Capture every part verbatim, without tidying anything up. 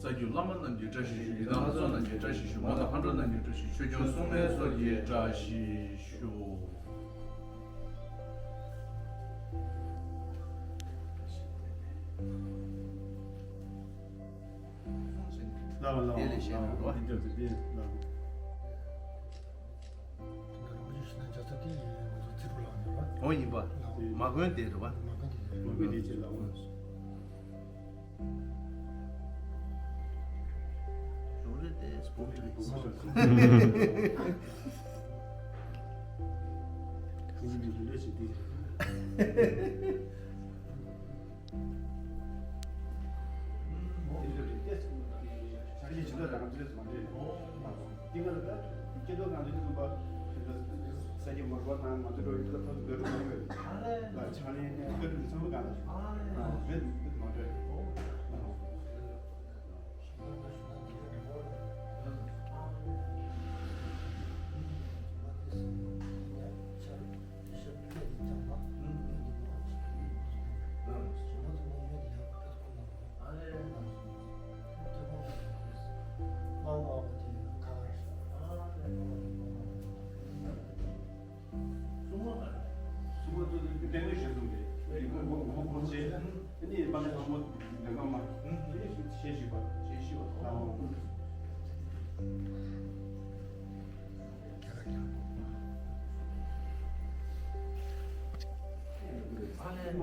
རྩ་བརྒྱུད་བླ་མ་རྣམས་ཀྱི་བཀྲ་ཤིས་ཤོག་ཡི་དམ་ལྷ་ཚོགས་རྣམས་ཀྱི་བཀྲ་ཤིས་ཤོག་མ་དང་མཁའ་འགྲོ་རྣམས་ཀྱི་བཀྲ་ཤིས་ཤོག་མ་དང་མཁའ་འགྲོ་རྣམས་ཀྱི་བཀྲ་ཤིས་ཤོག་ཆོས་སྐྱོང་སྲུང་མའི་ཚོགས་ཀྱི་བཀྲ་ཤིས་ཤོག་དེ་ལས་གཞན་རེད་བ། འོ་ཡིན་པ། མ་དགོན་དེ་རེད་བ། མ་དགོན་དེ་ཆེ་ལ། རོ་རེ་དེ་སྤོ་རེ།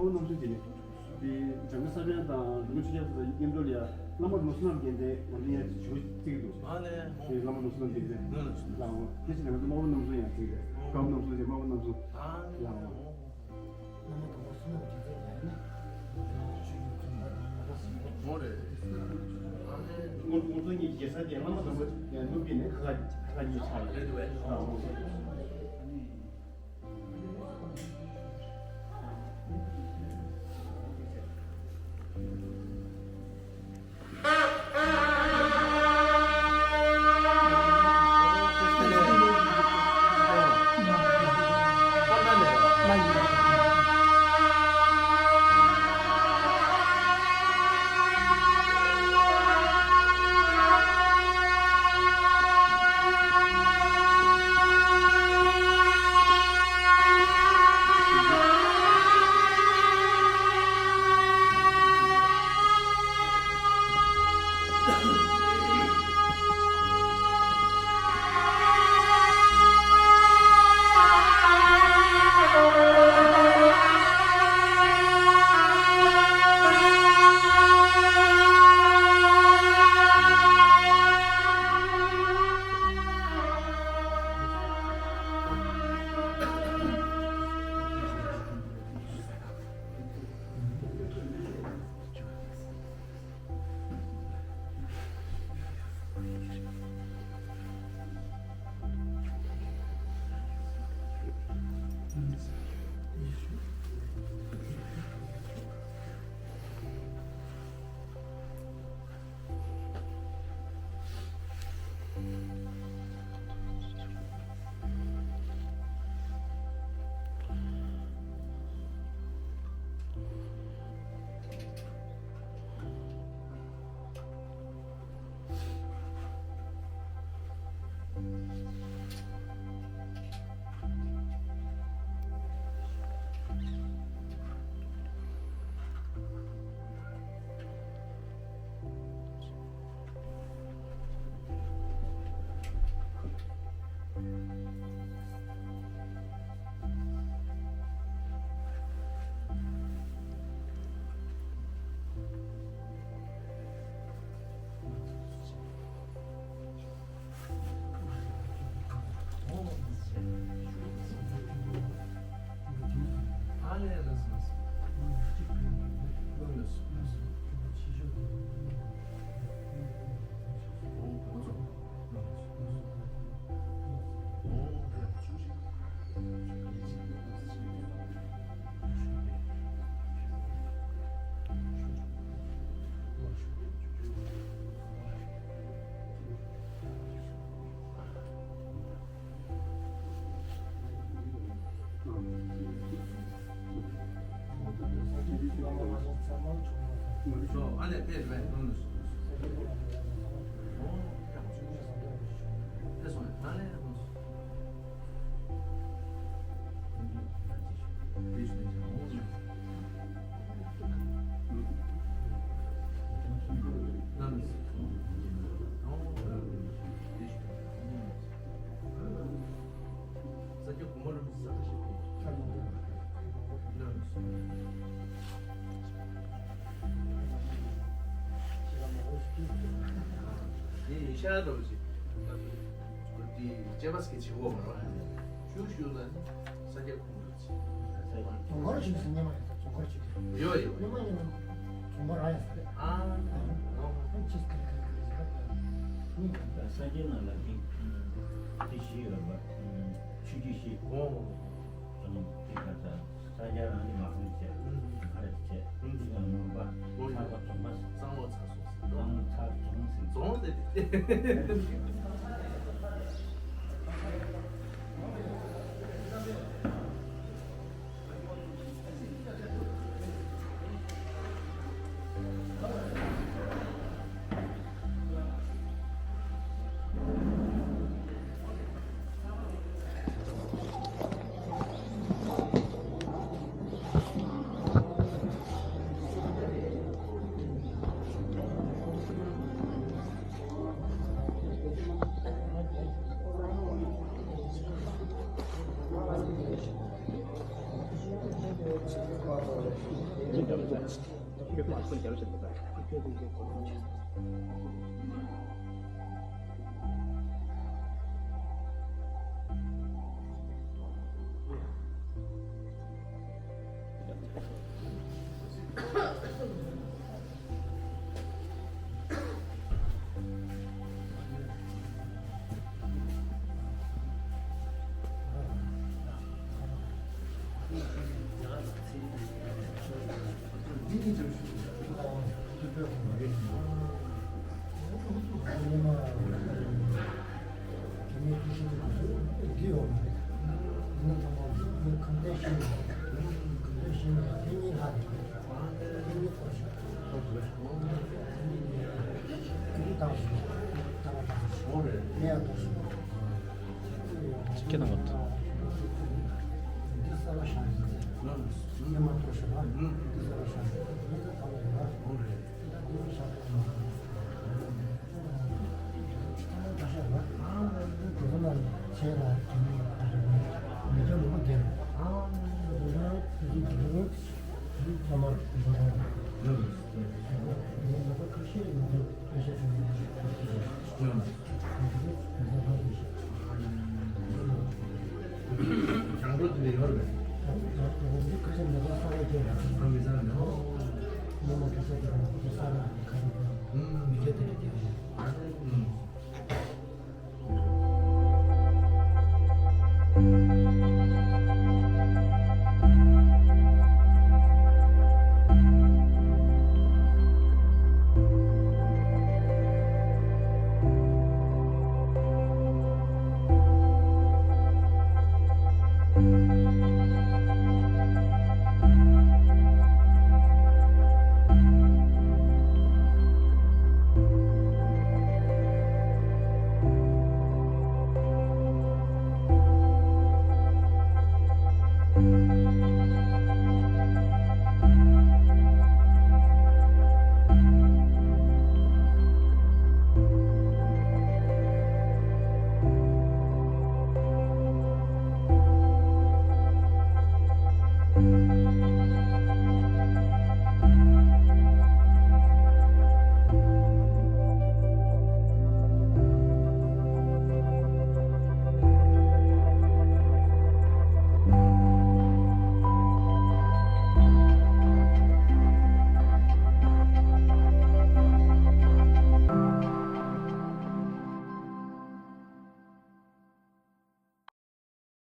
ཨོ་རྣམ་གསུམ་གྱི་ནི། དེ་འཇམ་དཔལ་ས་པཎ་དང་འབྲི་གུང་ཆོས་རྒྱལ་སོགས་དང་མཉམ་འགྲོ་ལ་ཡ། བླ་མ་དམ་པ་བསོད་ནམས་རྒྱལ་མཚན་ང་ཚོ་ཡང་ཞུ་བརྩི་གི་འདུག་ཨ་ནི། དེ་བླ་མ་དམ་པ་བསོད་ནམས་རྒྱལ་མཚན་ལའོ། དེ་བཞིན་ང་ཚོ་སྨྲ་བོ་རྣམ་གསུམ་ཡང་བརྩི་གི་རེད། ཨོ། སྐབས་རྣམ་གསུམ་དེ་སྨྲ་བོ་རྣམ་གསུམ་ཨ་ནི། ལའོ། བླ་མ་དམ་པ་བསོད་ནམས་རྒྱལ་མཚན་ཡང་ནི། ཨོ་རེད། ཨ་ནི། ང་ཚོ་གཉིས་རྒྱལ་ས་དེ་བླ་མ་དམ་པ་ཡང་ནུབ་ཀྱི་ནི་ཁ་ཁ་ཁ་ཁ་གཉིས་ཆགས་ཡོད་རེད་འདུག་ཨེ། ལའོ། དེ་ཡིན་ཤ་ར་འདྲ་བོ་ཅིག་ད་དེ་དེ་ཅེ་བ་སི་ཀེ་བྱེད་དགོས་མ་རེད་བ། ཞུ་ཞུ་ལ་ནི་ས་རྒྱ་ཁུངས་རེད་ཅིག་རྫོང་མཁར་ཞིག་སེ་ཉི་མ་ཡིན་ད་རྫོང་མཁར་ཞིག་ཡོད་ཡོད། ཉི་མ་ཉི་མ་རྫོང་མཁར་ར་ཡིན་ས་རེད། ཨ་ཨ་ཨ་ཅིག་ཁ་ཁ་ཁ་ཁ་ཁ་ཁ་ས་རྒྱ་ནང་ལ་དེ་དེ་ཞིག་ཡོད་པ། ཆུ་རྒྱུད་ཞིག་ཨོ། རྫོང་དེ་ག་ས་ས་རྒྱ་རང་གི་མ་ཧོན་བྱས། ཨ་རེ་བྱས། དེ་ག་ནོར་བ་ཨོ་ཡོད། ཚགས་པ་རྫོང་པ། གཙང་བོ་ཚགས་སོང་ཟེར། གཙང་བོ་ཚགས་རྫོང་ཟེར། རྫོང་ཟེར་ཏེ།